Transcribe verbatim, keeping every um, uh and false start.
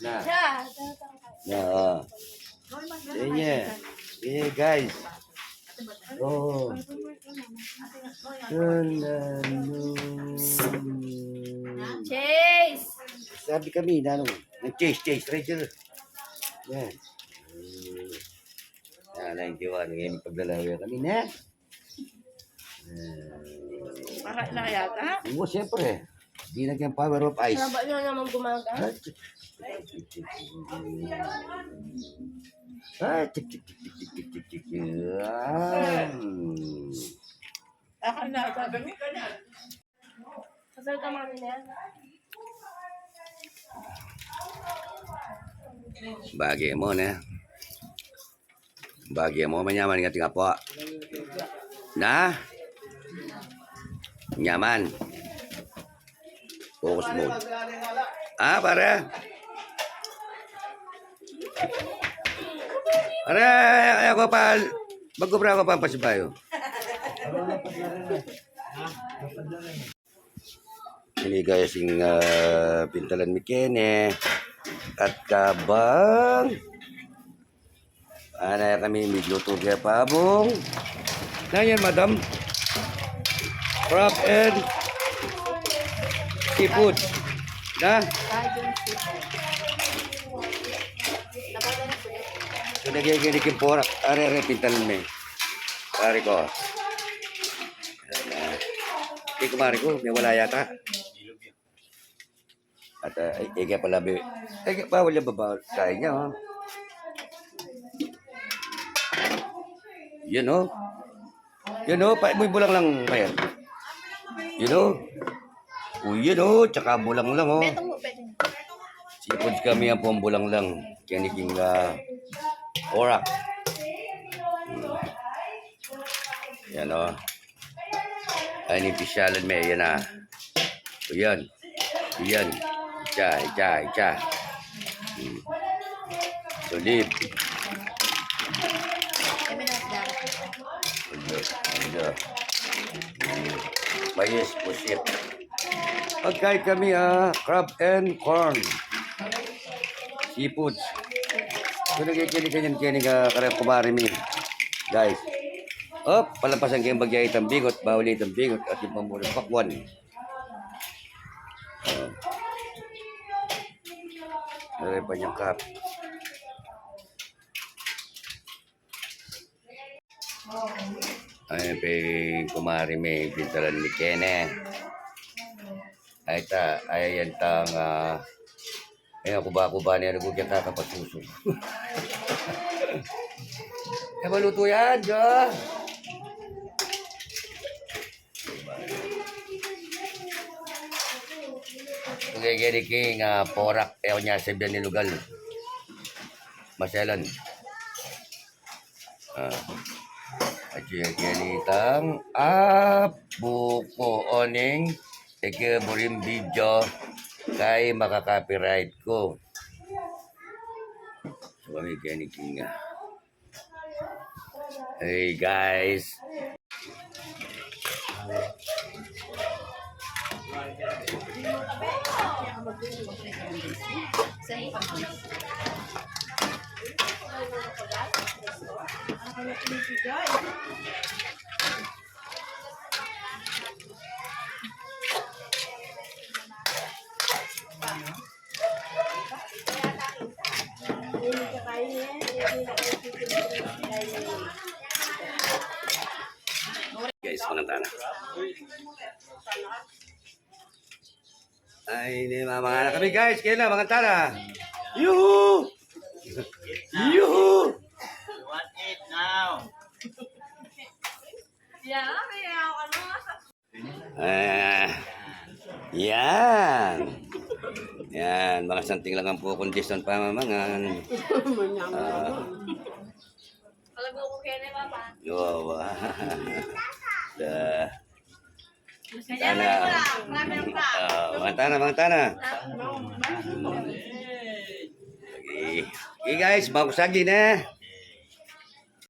Na. Na, o. Yan, yan. Yan, guys. O. Yan, yan. Chase! Sabi kami, na, ano, nag-chase, chase, right there. Yan. Yan, na, hindi ko ano yung paglalayo kami na. Para na yata? Oo, siyempre. Di na kayang power of ice. Haba na naman gumaga. Ay, tik, tik, tik, tik, tik. Ay, tik, tik, tik. Ah. Akin na, sabi mo. Kasal ka, mami, na yan. Bagay mo, ne? Bagay mo, manyaman nga tinga po. Na? Nyaman. Focus mode. Ah, pare? Pare, ay, ay, ako pa, magkubra ako pa pasibayo. Ini guys, ing, ah, pintalan mi kene. At kabang. Ana kami, magluto kaya pabong. Na yan, madam? Crab and seafood. Na? So, lagyan kayo ni Kimporak. Are, are, pintalan mi. Pare ko. Ayan na. Di kumari ko, may wala yata. At, ah, ay, ay, kaya pala, be. Ay, kaya bawal yung baba. Kaya niya, ha? Yun, oh. Yun, oh. Pa, may bulang lang, pa yan. Yun, oh. Oh, yun, oh. Tsaka bulang lang, oh. Betong mo, betong. Seafoods kami yan po, bulang lang. Kaya ni King, ah, Orak. Hmm. Yan, oh. Ay, ini pisyalan me, yan na. O, yan. Yan. Itsa, itsa, itsa. Hmm. Solid. Solid. Solid. Hmm. Mais, pusit. Pagkain kami, ah, crab and corn. Seafoods. So, nagkikini kanyan, kini ka, karang kumari mi. Guys. Op, palampasan kayong bagya itang bingot, bawal itang bingot, at yung pamulong pakwan. Oh. Meron pa niyang cup. Ay, pe, kumari mi, pintalan mi kene. Ay, ta, ay, yan tang, ah, Ayan, kuba-kuba na yan, kaya kakapasuso. E, maluto yan, Jo. Kaya geri king, ah, porak, e, kunya sabian ni lugal. Maselan. Ah, at yung yan itang apu ko oning eke buring video kay makaka-copyright ko. So, kami kaya ni Kinga. Hey, guys. Guys, mangan tana. Ay, ini, mangan na kami, guys. Kaya na, mangan tana. Yuhu! Yuhu! Ah, yan. Yan, mga santing lang ang pukundis ng pamamangan. Ah. Kalago ko kaya na, Papa. Yo, wa. Da. Tana. Ah, mangan tana, mangan tana. Okay. Okay, guys, baku sagi na.